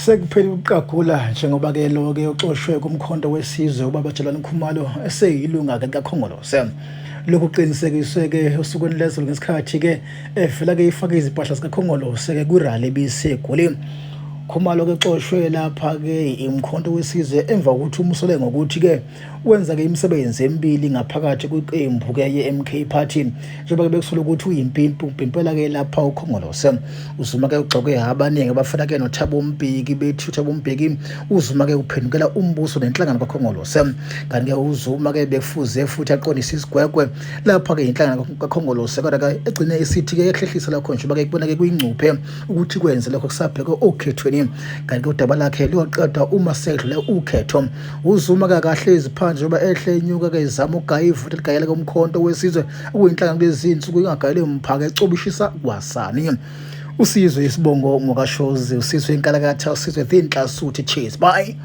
Sekuphele ukuqagula njengoba ke lo ke uxoshwe kuMkhonto weSizwe ubaba Jabulani Khumalo eseyilunga ke likaKhongolose. Lokhu kuqinisekiswe ke osukwini lezolo ngesikhathi ke evela ke ifake izimpahla zikaKhongolose ke kwirally ebiseGoli. Khumalo ke xoshwe lapha ke iMkhonto weSizwe emva kokuthi umsole ngokuthi ke wenza ke imisebenzi emibili ngaphakathi kwiqembu ke ye-MK Party njengoba ke bekusola ukuthi uyimpimpi upimpela ke lapha uKhongolose. UZuma ke ugxoke abaningi abafana ke noThabo Mbeki bethi uThabo Mbeki uZuma ke uphendukela umbuso nenhlangano kaKhongolose. Kanti ke uZuma ke bekufuze futhi aqondise isigwegwe lapha ke inhlangano kaKhongolose kodwa ke egcine isithi ke yehlehlisa lokho njengoba ke kubona ke kuyingcuphe ukuthi kwenze lokho kusabhekwe okhethweni. Kanti ke udaba lakhe luyoqedwa uma sekudlule ukhetho. UZuma kakahlezi phansi njengoba ehle enyuka ke ezama ukugaya ivutha eligayela komkhonto wesizwe okuyinhlangano kulezi zinsuku ingagayele mphaka ecobishisa kwasani. Usizwe isibongo ngokaShozi, usizwe inkalakatha, usizwe the inhlasuthi. Cheers, bye.